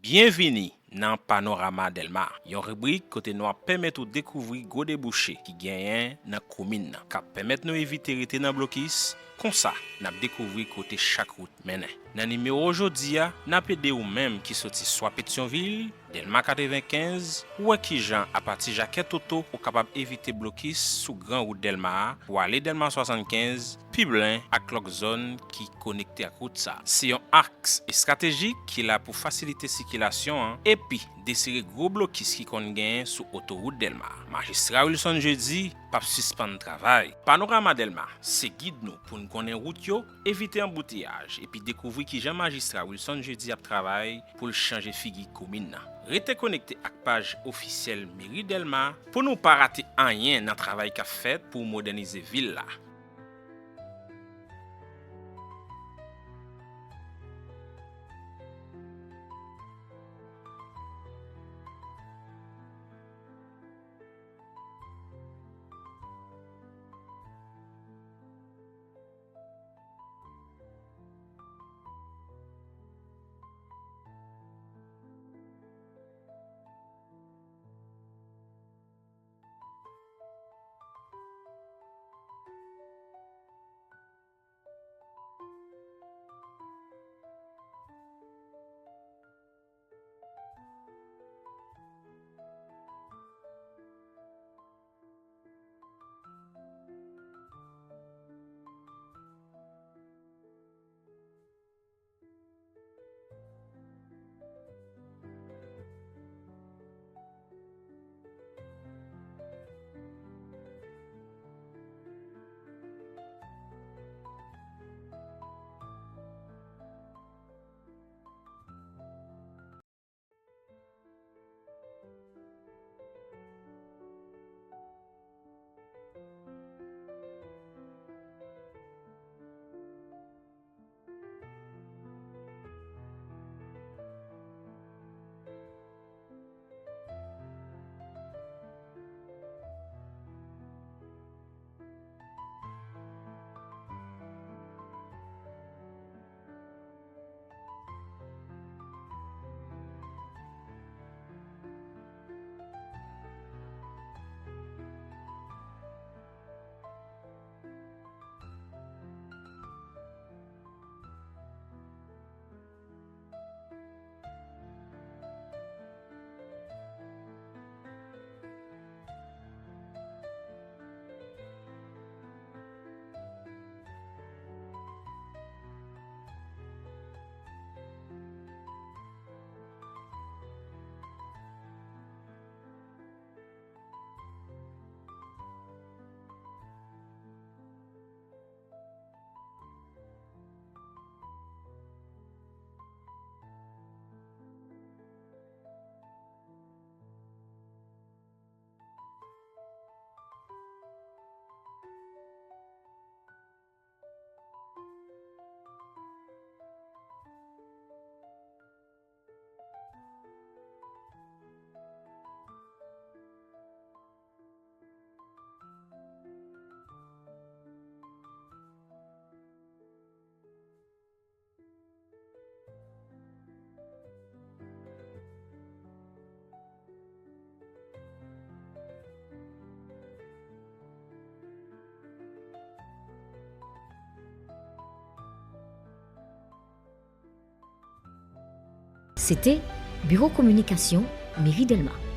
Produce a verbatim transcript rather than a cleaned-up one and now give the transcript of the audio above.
Byenvini nan Panorama Dèlma, yon ribrik kote nou ap pèmèt ou dekouvri gwo debouche ki genyen nan komin nan, k ap pèmèt nou evite rete nan blokis. Konsa, n ap dekouvri kote chak wout mennen. Nan nimewo jodi a, n ap ede ou menm ki soti swa Petyonvil, Dèlma katrevenkenz, ou wè kijan apati Jakè Toto ou kapab evite blokis sou gran wout Dèlma a pou ale Dèlma swasannkenz, Piblen ak lòt zòn ki konekte ak wout sa a. Se yon aks estratejik ki la pou fasilite sikilasyon an epi desere gwo blokis ki konn genyen sou otowout Dèlma. Majistra Wilson Jeudi p ap sispann travay. Panorama Dèlma se gid nou pou n konnen wout yo, evite anbouteyaj epi dekouvri kijan Majistra Wilson Jeudi ap travay pou l chanje figi komin nan. Rete konekte ak paj ofisyèl Meri Dèlma pou nou pa rate anyen nan travay k ap fèt pou modènize vil la. Se te Biwo Kominikasyon Meri Dèlma.